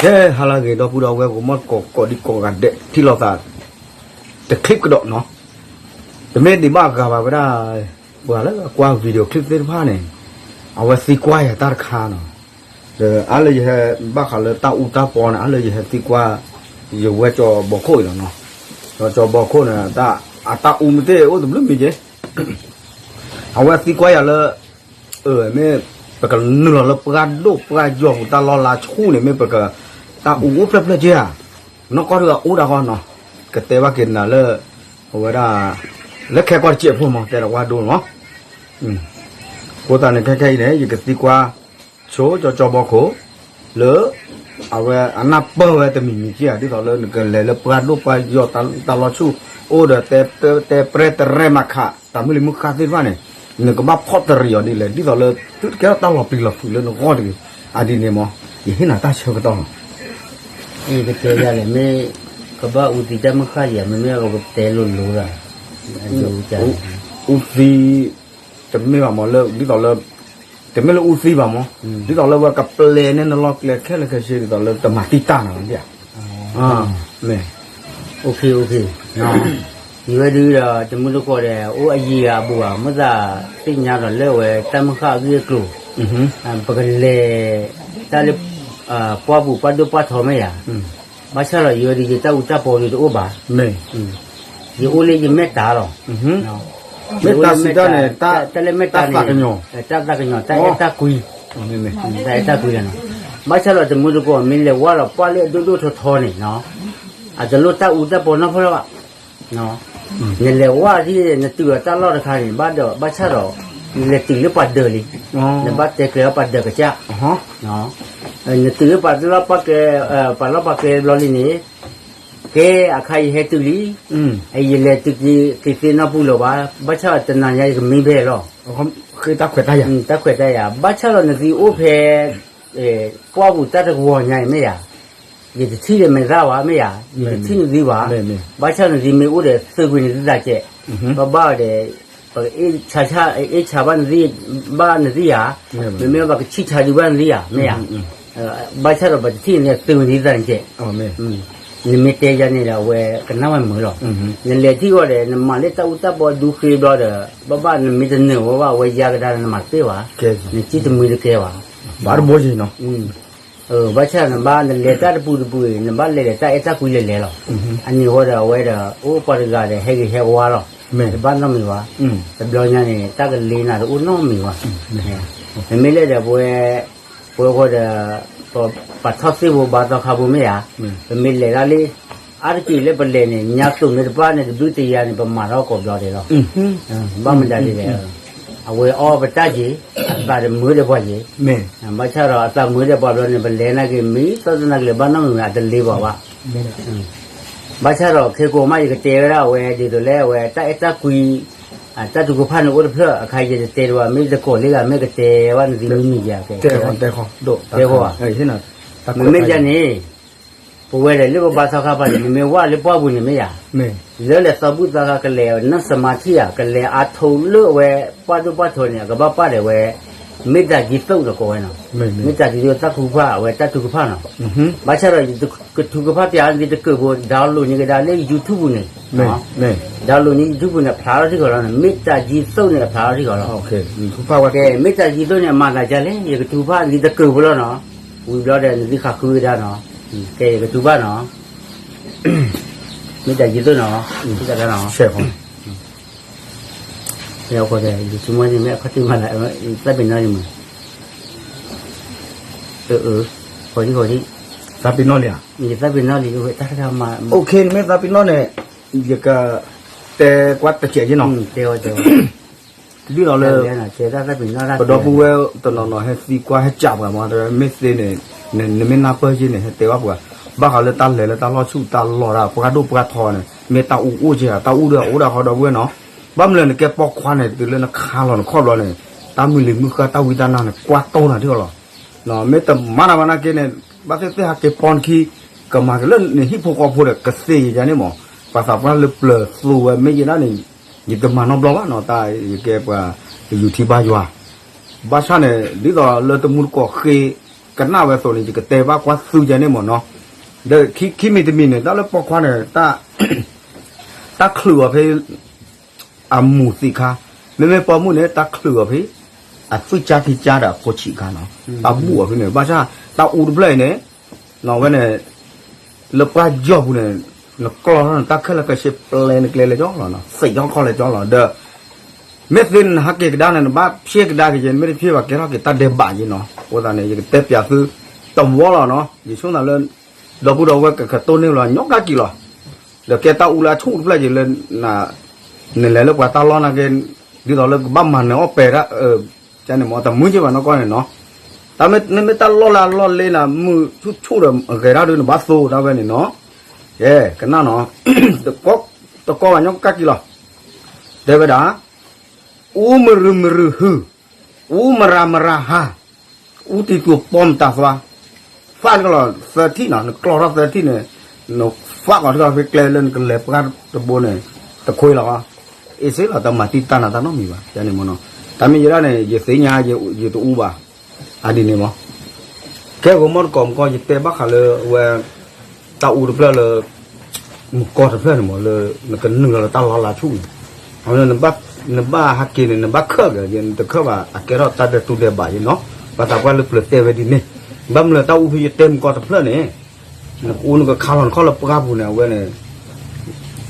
ကဲ ဟါလၢအဂ့ၤ ဒီပုၢ်ဒီဝဲၢ် ဂီၤမီၢ်ကိးကိးဒံကိးဂၤဒဲး ထံၣ်လိာ်သး တချံးကဒီးနီၤ, တမ့ၢ်ဒံးဘၣ်အဂၤဘၣ်ဝဲဒၣ် ပှၤလၢအကွၢ် video clip သ့ၣ်တဖၣ်န့ၣ် အဝဲသံကွၢ်ယၤတၢ်တခါနီၤ, ဒီးအါလၢယဟဲဘၣ်ဃးလၢတၢ်အူတၢ်ပီန့ၣ် အါလၢယဟဲသံကွၢ် ယဝဲကၠီဘီခိၣ်အံၤလီၤနီၤ, ဒီးကၠီဘီခိၣ်န့ၣ် အတၢ်အူမ့ၢ်တ့ၢ်အိၣ်တဘျုးမံၤက့ အဝဲသံကွၢ်ယၤလၢ မ့ၢ်ပကနုာ်လီၤလၢပှၢ်ဒိၣ်ပှၢ်ယီၤပူၤတၢ်လီၢ်လါဆူၣ်န့ၣ် မ့ၢ်ပကတၢ်အူအိၣ်ဖျၢၣ်ဖျၢၣ်က့ဧါ, နီၢ်ကီၢ်တဂၤအိၣ်ဒၣ်ဃီနီၤ, ကတဲဘၣ်က့ၤနၤလၢ အဝဲဒၣ် လၢခဲကီၢ်တစဲးဖိမး တဲဒီးဝါဒိၣ်လီၤ. အဃိသတးန့ၣ် ခဲခဲအံၤန့ၣ် ယကသံကွၢ် ဆိကၠီကၠီဘီခိၣ် လၢ အဝဲအနၢ်ပၢၢ်ဝဲတမံၤမံၤက့ဧါ, ဒ်သိးလၢနကလဲၤလၢပှၢ်ဒိၣ်ပှၢ်ယီၤတၢ်လီၢ်ဆူၣ် အိၣ်ဒီးတဲ တဲပြဲတရဲမၤခး တၢ်မုၢ်လံၤမုၢ်ဃၢ်သ့ၣ်တဖၣ်န့ၣ် နကဘၣ်ဖီၣ်တရံးအီၤဒ်လဲၣ်, ဒ်သိးလၢ သုတကဲထီၣ်တၢ်လီၤပျံၤလီၤဖုးလၢနဂီၢ်တဂ့ၤ. အဒ်န့ၣ်မး ယဟ့ၣ်နၤတၢ်ဆၢကတီၢ်လီၤ. အံၤကတဲယၤလဲၣ် မ့ၢ်ကဘၣ်အူသံတၢ်မုၢ်ဃၢ်ယၤ မ့မ့ၢ်ကတဲလိၤလိၤလီၤ. အူသံ တမ့ၢ်ဘၣ်မးလၢ ဒ်သိးလၢ တမ့ၢ်လၢအူသံဘၣ်မး, ဒ်သိးလၢဝဲကပျဲန့ၢ်နလီၢ်ကျဲခဲလၢာ်ခဲဆ့ ဒ်သိးလၢတမၤတံာ်တာ်နၤဒ်ဧါ. မ့ၢ် ယဝဲဒုးဒီး တမုၢ်တကိးဒီး အိၣ်အယံၤအဘူးဧါ မ့ၢ်သးသ့ၣ်ညါဒီးလၢအဝဲတၢ်မုၢ်ဃၢ်အဂ့ၢ်အကျိၤ, ပကလဲၤ တၢ်လၢ ပှၢ်ပူၤပှၢ်ဒိၣ်ပှၢ်ထီမ့ၢ်ဧါ, ဘၣ်ဆၣ်ဒီးယဝဲဒုး ယတၢ်အူတၢ်ပီဒုးတအိၣ်ဘၣ်. ယအိၣ်လၢယမဲာ်တၢ်လီၤ. မ့ၢ်တၢ်စံးတၢ်န့ၣ် တၢ်လၢမဲာ်တၢ်န့ၣ် တၢ်သးကညီၤ တၢ်အဲၣ်တၢ်ကွံ, တၢ်အဲၣ်တၢ်ကွံလီၤနီၤ. ဘၣ်ဆၣ်ဒီးတမုၢ်တကိး မ့ၢ်လဲၤဝါဒီးပှၢ်လၢအဒိၣ်ဒိၣ်ထီထီန့ၣ်နီၤ, အတလိၣ်တၢ်အူတၢ်ပီနီတဖျၢၣ်ဘၣ်. နလဲၤဝါဒ် နတုၤအတၢ်လီၢ်တခါန့ၣ် ဘၣ်ဒီး ဘၣ်ဆၣ်ဒီး နလဲၤတုၤလၢပှၤဒၢးလံ, နဘၣ်တဲကျဲၤပှၤဒၢးကစၢ်, နတုၤလၢပှၤလီၢ်ပှၤကျဲ ပှၤလီၢ်ပှၤကျဲဘျီလံန့ၣ်, ကဲအခါယဟဲတုၤလံ, ယလဲၤတုၤက့ၤသ့ၣ်နီၢ်ပူၤလၢၤဘၣ်, ဘၣ်ဆၣ်ဒီးတနၤညါယကမံဖဲလီၤ. တၢ်ခွဲးတၢ်ယာ်, တၢ်ခွဲးတၢ်ယာ်, ဘၣ်ဆၣ်ဒီးနသုအိၣ်ဖဲ ပှၢ်ပူၤတၢ်တကဝီၤညါအံၤမ့ၢ်ယၤ, ယတထံၣ်ဒီးမဲာ်သၣ်ဘၣ်မ့ၢ်ယၤ, ယတထံၣ်နသုဘၣ်, ဘၣ်ဆၣ်နသုမ့ၢ်အိၣ်ဒီးသုးကွံာ်နသုသးကဲး, ဘၣ်ဘၣ်ဒီး ပကအ့ၣ်ဆါ အ့ၣ်ဆါဘၣ်နသု, ဘၣ်နသုယၤ, မ့မ့ၢ်ဘၣ်ကဆံၣ်ဆါဒုးဘၣ်နသုယၤမ့ၢ်ယၤ, ဘၣ်ဆၣ်ဒီးပတထံၣ်န့ၣ်သုးမ့ၢ်နသုသးကဲး, နမ့ၢ်တဲယၤန့ၣ်ဒီးအဝဲကနၣ်ဝဲမုာ်လီၤ, နလဲၤထံၣ်ဂီၤဒီး နမၤလၢတၢ်အူတၢ်ပီဒူဃ့ဘျီဒီး ဘၣ်ဘၣ်နမ့ၢ်တနၢၤဝဲဘၣ် အဝဲယၤကဒါနမၤတပ့ၢ်ဘၣ်, နစံၣ်တမှံတကဲဘၣ်, ဘၣ်တဘိယံၤနီၤ ဘၣ်ဆၣ်နဘၣ်နလဲၤတၢ်တပူၤတပူၤအံၤ နဘၣ်လဲၤဒီးတၢ်အဲၣ်တၢ်ကွံလဲၤလဲၤလီၤ, အန့ၣ်ဝဲဒီးအဝဲဒီး အိၣ်ပှၤတဂၤဒီးဟဲဂ့ၤဟဲဝါလီၤ, တဘၣ်နီတမံၤဘၣ်, တဘျီညါန့ၣ် တၢ်ကလ့နၤတအိၣ်နီတမံၤဘၣ်, မ့မ့ၢ်လၢဒီးပဝဲ ပဝဲဃီဒီး ပပာ်ထီၣ်သ့ၣ်ဖိဘါသီခါဖိမ့ၢ်ဧါ, ပမ့ၢ်လဲၤဒၣ်လံ, အါတက့ၢ်လၢပလဲၤန့ၣ် ညါသိးန့ၣ်တပၣ်န့ၣ် တဘျုးတယၤန့ၣ် ပမၤထီၣ်ကိးဘျီဒဲးလီၤ, ဘၣ်မတၤဒ်လဲၣ်, အဝဲအီၣ်ပတၢ်က့ၤ, အသးတမုာ်ဒီးပှၤက့ၤ, ဘၣ်ဆၣ်ဒီးအသးမုာ်ဒီးပှၤဘျီန့ၣ် ပလဲၤနာ်က့ၤ မ့ၢ်သီသနာ်က့ၤ ဘၣ်နီတမံၤအတလ့ပှၤဘၣ်, ဘၣ်ဆၣ်ဒီးခဲကိာ်မး ယကတဲဝဲဒၣ်အဝဲ ဒ်သိးလၢအဝဲတၢ်အဲၣ်တၢ်ကွံ တၢ်ထုကဖၣ်န့ၣ်အိၣ်တဖျၢၣ်အခါ ယတတဲတဘၣ် မ့ၢ်တကိးလံဂၤ မ့ၢ်ကတဲဘၣ်နသုမံၤမံၤယၤကဲ, တဲဃီ, မ့မ့ၢ်ဒ်န့ၣ် ပဝဲဒီးလၢပဘါသီခါပၤန့ၣ် မ့မ့ၢ်ဝဲလၢပှၢ်ပူၤန့ၣ်မ့ၢ်ယၤ, လၢလဲၤသီဘူၣ်သီခါ ကလဲၤနၢ်စမါထံၣ်ဧါ ကလဲၤအါထိးလၢအဝဲပှၢ်ဒိၣ်ပှၢ်ထီန့ၣ် အကဘၣ်ပာ်ဒီးဝဲ မ့ၢ်တၢ်ကံသိၣ်ဒီးကိးဝဲနီၤ, မ့ၢ်တၢ်ကံသိၣ်တၢ်ထုကဖၣ် အဝဲတၢ်ထုကဖၣ်နီၤ, ဘၣ်ဆၣ်ဒီး ကထုကဖၣ်ပျးနသုတကၢၢ်ဖိ download န့ၢ်ကဒါလၢ YouTube ပူၤန့ၣ် download န့ၢ် YouTube ပူၤန့ၣ် ဖျါထီၣ်ထံၣ်ဃီလီၤ, မ့ၢ်တၢ်ကံသိၣ်န့ၣ် အဖျါထီၣ်ထံၣ်ဃီလီၤ, ကဲ မ့ၢ်တၢ်ကံသိၣ်န့ၣ် အမၤသးဒ်လဲၣ် ယကထုကဖၣ်နသုတကၢၢ်ဖိလီၤနီၤ, ဝံၤဘျီဒီးနသုဃးဃုဝဲဒၣ်နီၤ, ကဲ ယကထုကဖၣ်နီၤ, မ့ၢ်တၢ်ကံသိၣ်နီၤ, ဆဲးဃီ ယဆိကမိၣ်န့ၣ် မ့ၢ်အခီၣ်ထံးမးလၢ သးပ့ၤနီၣ်လံမး, အၢ အၢ ဃီၤထံၣ်ဃီၤထံၣ်, သးပ့ၤနီၣ်လံဧါ, ယသးပ့ၤနီၣ်လံ တၢ်တခါမး, နမ့ၢ်သးပ့ၤနီၣ်န့ၣ် ယက တဲကွၢ်တစဲးယ့နီၤ, ဒ်သိးလၢ ပဒီပုၢ်ဝဲၢ်တနီၤနီၤ ဟဲသံကွၢ်ဟဲစံးပှၤမး မ့ၢ်သ့န့ၣ် နမ့ၢ်နၢ်ပၢၢ်ယ့န့ၣ် ဟဲတဲဘၣ်ပှၤ, ဘၣ်ဃးလၢတၢ်လဲၤလၢတၢ်လီၢ်ဆူၣ်တၢ်လီၢ်ဒၣ် ပှၢ်ဒိၣ်ပှၢ်ထီန့ၣ် မ့ၢ်တၢ်အူအိၣ်က့ဧါ, တၢ်အူဒီးအိၣ်ဒၣ်ဃီဒီပုၢ်ဝဲၢ်နီၤ, ဘၣ်မနုၤလဲၣ် နကဲပိာ်ခွါန့ၣ် တုၤလၢနခါလီၤနခီၣ်ဘျီန့ၣ် တၢ်မုၢ်လံၤမုၢ်ဃၢ်တၢ်ဝံတၢ်နါန့ၣ် ကွၢ်တိၢ်နၤထံၣ်ဃီလီၤ, မ့ၢ်တမၤတၢ်ဘၣ်နာ်က့န့ၣ် ဘၣ်သ့ၣ်သ့ၣ်ဟးက့ၤပိာ်နခံ ကမၤက့ၤလၢနဟံၣ်ဖိဃီဖိဒီး ကသ့ယၤန့ၣ်မး, ပှၤသးပှၢ်လၢပျၢၤသိဝဲမ့ၢ်ယဲဒၣ်န့ၣ် ယတမၤနီတဘျီဘၣ်နီၤ, တၢ်ယကဲပှၤ ယူၤထံဘါယွၤ, ဘၣ်ဆၣ်န့ၣ် ဒ်သိးလၢတမူတကိးဃ့ ကနၣ်ဝဲအသိးန့ၣ် ယကတဲဘၣ်ကွၢ်သုယဲန့ၣ်မ့ၢ်နီၤ. ဒီးခံမံၤတမံၤန့ၣ် တၢ်လၢပိာ်ခွါန့ၣ် တၢ်ချုးအီၤဖဲ အမူးသံးခါ, မ့မ့ၢ်ပိာ်မုၣ်န့ၣ် တၢ်ချုးအီၤဖဲ အသွံၣ်ကၠါခံကၠါဒီးအဖိဆံးခါနီၤ, တၢ်ဘူၣ်အီၤဖဲန့ၣ် ဘၣ်ဆၣ်တၢ်အူတဖျၢၣ်အံၤန့ၣ် နီၤဝဲန့ၣ် လၢပှၢ်ယီၢ်ပူၤန့ၣ် နကျီၢ်ထီၣ်နတၢ်ခဲလၢာ်ခဲဆ့ ပျဲနကျဲလဲၤကၠီလီၤနီၤ, သ့ၣ်ထီၣ်ခီၣ်လဲၤကၠီလီၤ. ဒီး မ့ၢ်သ့နဟးက့ၤကဒါန့ၣ် နဘၣ်ဖျ့ကဒါက့ၤယဲ နမ့ၢ်တဖျ့ဘၣ်ကဲထီၣ်က့ၤတၢ်ဒဲးဘးယဲနီၤ. အဃိသတးန့ၣ် ယကတဲပျးသုတဝီလီၤနီၤ. ယဆိကမိၣ်လၢ ဒီပုၢ်ဒီဝဲၢ်ကကတိၢ်န့ၢ်လီၤ ညီကကံၤလီၤ. ဒီးကဲတၢ်အူလၢအဆူၣ်တဖျၢၣ်ယဲလၢ နလဲၤလၢပှၤတၢ်လီၢ်နာ်က့ ဒ်သိးလၢကဘၣ်မၤနၢၤအီၣ်ပဲာ်တၢ် ကန့ၣ်မ့ၢ်တမုာ်က့ဘၣ်နီၢ်ကီၢ်န့ၣ်နီၤ. တၢ်မ့ၢ်မ့ၢ်တၢ်လီၢ်လၢအလီၢ်လ့နၤ မုာ်ဆူၣ်ဆူၣ်ဒီးအဂဲၤတၢ်ဒုးနဘၣ်သိတၢ်ဝဲန့ၣ်နီၤ. ကဲ ကနၣ်နီၤ, တကီဘၣ်ညီကကံၤလီၤ. တဲဝဲဒၣ် အူမရူမရူဟု, အူမရၤမရၤဟါ, အူတံၤသူၣ်ပီမတၤသွါ, ဖးထီၣ်လီၤသၢထံၣ်နီၤ, နကျီၢ်ထီၣ်သၢထံၣ်န့ၣ်, နဖးကီၤထီၣ်ဖဲကျဲလၢနကလဲၤပှၢ်တဘိန့ၣ်, တခွ့လီၤ, အ့ၣ်စ့လီၤ တၢ်မၤတံၢ်တၢ်နးတၢ်နီတမံၤဘၣ်, ယန့ၣ်မ့ၢ်နီၤ, တၢ်မ့ၢ်ယဲဒၣ်န့ၣ် ယသ့ၣ်ညါ ယတအူဘၣ်, အဒ်န့ၣ်မ့ၢ် ကဲဂီၤမီၢ်တကိးမကီ ယတဲဘၣ်ဃးလၢဝဲ တၢ်အူတဖျၢၣ်လၢ မုၢ်ကီၢ်တဖျၢၣ်န့ၣ်မ့ၢ်လၢ နကနုာ်လီၤလၢတၢ်လီၤလးဆူၣ်န့ၣ်, အဝဲ နဘၣ်ဟးက့ၤန့ၣ် နဘၣ်ခၢၣ်က့ၤ နတခၢၣ်ဘၣ် အကဲထီၣ်တၢ်ဒဲးတူၢ်ဒဲးဘးယဲနီၤ, ပှၤသးပှၢ်လၢပျၢၤတဲဝဲဒ်န့ၣ်, ဘၣ်မနုၤလၢတၢ်အူဖဲယတဲမုၢ်ကီၢ်တဖျၢၣ်န့ၣ်, နကအူနကခါလီၤနခီၣ်လၢပှၢ်ပူၤန့ၣ် အဝဲန့ၣ်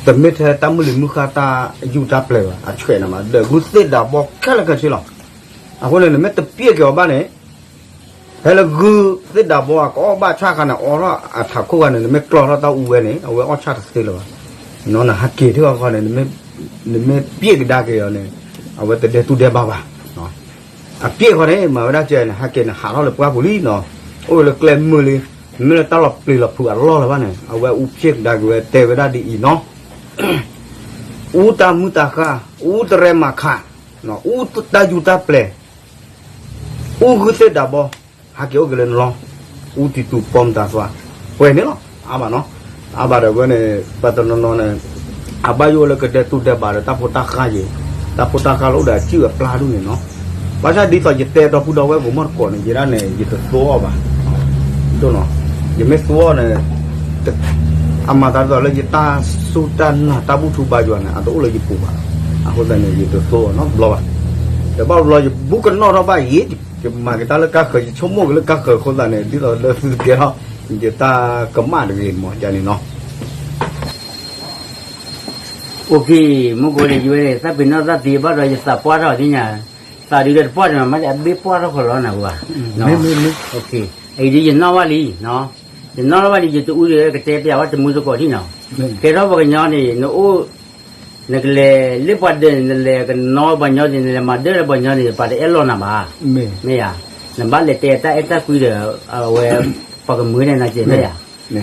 တမ့ၢ်ထဲတၢ်မုၢ်လံၤမုၢ်ဃၢ်တၢ်ယူၢ်တၢ်ပျဲၤဘၣ် အဆွဲးန့ၣ်ဘၣ် ဒီးဂုၢ်သ့ၣ်ဒးဘီခဲလၢာ်ခဲဆ့လီၤ, အဃိန့ၣ် နမ့ၢ်တပျဲက့ၤအီၤဘၣ်န့ၣ် ဖဲလၢဂုၢ်သ့ၣ်ဒးဘီအကအီၣ်ဘၣ်ဆၣ်ခါန့ၣ် အီထီၣ်အထးခိၣ်ဂၤန့ၣ် နမ့ၢ်ကျီထီၣ်တၢ်အူဝဲန့ၣ် အဝဲအီၣ်ဆၣ်တသ့လၢၤဘၣ်, နဟးက့ၤထံၣ်အီၤခီန့ၣ် နမ့ၢ်ပျဲကဒါက့ၤအီၤန့ၣ် အဝဲတဒဲးတူၢ်ဒဲးဘးဘၣ်, အပျဲခီန့ၣ် မၤဝဲဒၣ်ကဲန့ၣ် ဟးက့ၤန့ၣ်ဟးထီၣ်လၢပှၢ်ပူၤလံနီၤ, အိၣ်ဝဲလၢကျဲမုာ်လံ, မ့ၢ်လၢတၢ်လီၤပျံၤလီၤဖုးအလီၢ်လၢၤဘၣ်န့ၣ် အဝဲအူပျဲကဒါက့ၤဝဲတဲဝဲဒၣ်ဒ်အံၤနီၤ အူတၢ်မုၢ်တၢ်ဃၢ်, အူတရဲမၤခး, အူတၢ်ယူၢ်တၢ်ပျဲၤ, အူဂုၢ်သ့ၣ်ဒးဘီ, ဟးက့ၤအိၣ်က့ၤလၢနလီၢ်, အူတံၤသူၣ်ပီမတၤသွါ, ပှဲၤန့ၣ်လီၤ, အါဘၣ်နီၤ, အါဘၣ်ဒီးဝဲန့ၣ် ပှၤတနီၤနီၤန့ၣ် အဘၣ်ယိၣ်လၢကဒဲးတူၢ်ဒဲးဘးဒီးတၢ်ဖိတၢ်ဃၢ်ယဲ, တၢ်ဖိတၢ်ဃၢ်လၢအိၣ်ဒီးအစုၣ်အပျၢ်ဒူၣ်န့ၣ်နီၤ, ဘၣ်ဆၣ်ဒ်သိးယတဲဒီပုၢ်ဒီဝဲၢ်ဂီၤမီၢ်တကိးန့ၣ် ယဲဒၣ်န့ၣ် ယတသိအီၤဘၣ် ဒ်နီၤ, ယမ့ၢ်သိအီၤန့ၣ် အမၤသးဒ်သိးလၢယတၢ်စူၢ်တၢ်နာ်တၢ်ဘူၣ်ထူဘါယွၤန့ၣ် အတအိၣ်လၢယပူၤဘၣ်, အဃိသတးန့ၣ် ယတသိအီၤနီတဘျီဘၣ်, ဒီးဘၣ်တဘျီယဘူးကနီၣ်ထီၣ်ဘၣ်ယဲ, ယမၤက့ၤတၢ်လၢကါဃၢၤ ယဆိကမိၣ်က့ၤလၢကါဃၢၤအဃိသတးန့ၣ် ဒ်သိးလၢသုတကဲထီၣ် ယတၢ်ကမၣ်တဂ့ၤမ့ၢ်န့ၣ်နီၤ မုၢ်ကိးန့ၣ် ယဝဲသးပ့ၤနီၣ်သးသံဘၣ်ဒီး ယသးပှၢ်ထီၣ်သ့ၣ်ညါ, သးဒုးဒီးတပှၢ်တမး မ့ၢ်အဘ့ၣ်ပှၢ်ထီၣ်ခီလီၤနၤဝဲ, အံၤဒ်ယနီၣ်ဘၣ်လံ, ယနီၣ်ဘၣ်လံ ယတအူဒီးကတဲပျးဝဲတမုၢ်တကိးထံၣ်နီၤ, ကဲထီၣ်ပှၤကညီန့ၣ် နအိၣ် နကလဲၤလၢပှၤဒၢးန့ၣ် နလဲၤကနီပှၤကညီန့ၣ် နလဲၤမၤဒၢလၢပှၤကညီန့ၣ် ပှၤတအဲၣ်လီၤနၤဘၣ်, မ့ၢ်ဧါ, နဘၣ်လဲၤတဲတၢ်အဲၣ်တၢ်ကွံဒီး အဝဲ ပှၤကမၢန့ၣ်နၤကဲမ့ၢ်ဧါ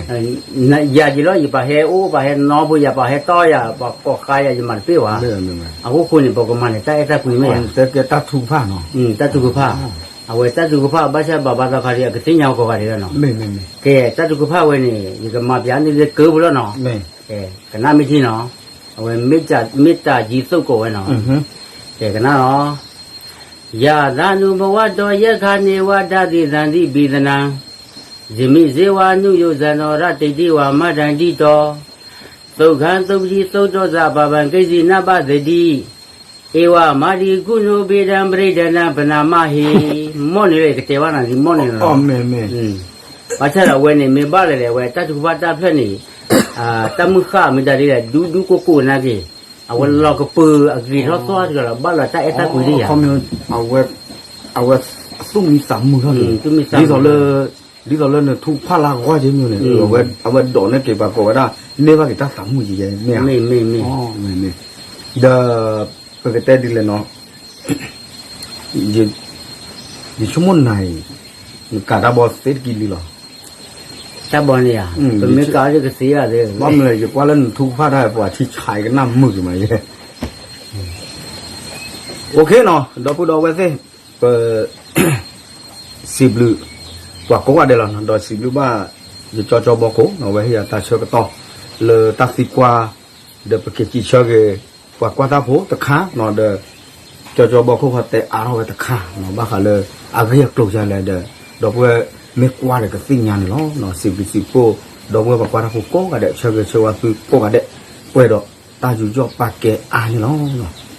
ယၤယံၤလီၤ ယပာ်ဟဲအိၣ် ပာ်ဟဲနီၢ်ဖိ ယပာ်ဟဲတီယၤ ပှၤကိးဃါယၤ ယမၤတပ့ၢ်ဝဲ, အဃိဃိန့ၣ် ပကမၤန့ၣ် တၢ်အဲၣ်တၢ်ကွံမ့ၢ်ဧါ, တၢ်ထူကဖၣ်, အဝဲတၢ်ထူကဖၣ် ဘၣ်ဆၣ်ဘၣ်ဘၣ်သီခါဒီး အကသ့ၣ်ညါအီၤကိးဂၤဒဲးလီၤနီၤ, ကဲ တၢ်ထူကဖၣ်ဝဲန့ၣ် ယကမၤပျးန့ၢ်လၢကၢပူၤလီၤနီၤ, ကနၣ်မ့ၢ်ထံနီၤ, အဝဲ မ့ၢ်တၢ်ယံၤသိးကိးဝဲနီၤ, ကဲ ကနၣ်နီၤ ယသးနုဘဝဒီးယဲခါန့ၣ်ဝဲဒၣ်သ့ၣ်သၣ်သံဘံသနၤ, ဇမ့ၢ်စ့ဝါနုယိာ်ဇာနီၤရၣ်တ့ၢ်တ့ၢ်ဝါမၤတၢ်ဒ်တီၤ, သုးခါသုးပထံသုးဒီးစၢ်ပၢ်ပၢ်က့ၤစံးနၢ်ဘၣ်သဒံး, အ့ဝါမၤဒံးကူနိဘ့ဒၣ်ပရ့ဒၢနၢ်ပနၢ်မးဟ့, မီၢ်န့ၣ်လၢယကတဲဘၣ်နၤသံမီၢ်န့ၣ်လီၤ, ဘၣ်ဆၣ်ဒီးအဝဲန့ၣ် မ့ၢ်ဘၣ်လဲၣ်လဲၣ် အဝဲတၢ်ထုကဖၣ်တၢ်ဖျၢၣ်န့ၣ် တၢ်မုၢ်ဃၢ်မ့ၢ်တၢ်ဒ်လဲၣ် ဒူဒူကိၢ်ကိၢ်နာ်က့ၤ, အဝဲလီၤကပၢၤအဂ့ၤထီၣ်သီတဂၤလီၤ ဘၣ်လီၤတၢ်အဲၣ်တၢ်ကွံတယၤ, အဝဲသူၣ်မံသးမုာ်ထီၣ်န့ၣ်, ဒ်သိးလၢနထုကဖၣ်လၢအဂီၢ်က့ၤမ့ၢ်န့ၣ်, အဝဲဒိးန့ၢ်က့ၤပှၤကိးဝဲဒၣ် န့ၢ်ဘၣ်က့ၤတၢ်သးမုာ်ယဲယဲမ့ၢ်ဧါ, ဒီး ပကတဲဒ်လဲၣ်နီၤ ယဆိကမိၣ်နၤအံၤ နကၤတၢ်ဘီသ့တကံလံလီၤ, တၢ်ဘီန့ၣ်ဧါ, ပမ့ၢ်ကၤအီၤကသ့ဧါသ့, ဘၣ်မနုၤလဲၣ် ယကွၢ်လၢနထုကဖၣ်တၢ်ပှၤထံဆးကနၣ်မုာ်က့ၤမးယဲ, အိၣ်ခ့နီၤ ဒီပုၢ်ဒီဝဲၢ်သ့ၣ်, ပ စံးဘျုး ပှၤကိးဂၤဒဲးလီၤနီၤ, ဒီးစံးဘျုးဘၣ် ယကၠီကၠီဘီခိၣ်နီၤ အဝဲဟ့ၣ်ယၤတၢ်ဆၢကတီၢ် လၢတၢ်သံကွၢ် ဒီးပက့ၤစံးဆၢက့ၤ ပှၤကွၢ်တၢ်ဖိတခါနီၤ ဒီး ကၠီကၠီဘီခိၣ်ခီတဲအါထီၣ်ဝဲတခါနီၤ ဘၣ်ဃးလၢ အဂ့ၢ်အကျိၤယၤလဲၣ်ဒီး ဒီပုၢ်ဝဲၢ် မ့ၢ်ကွၢ်ဒီးကသ့ၣ်ညါန့ၣ်လီၤ. စံးဘျုးစံးဖှိၣ် ဒီပုၢ်ဝဲၢ်ပှၤကွၢ်တၢ်ဖိကိးဂၤဒဲး ဆၢဂ့ၤဆၢဝါသုကိးဂၤဒဲး ပှဲၤဒီးတၢ်ယူးယီၣ်ပာ်ကဲအါန့ၣ်လီၤ.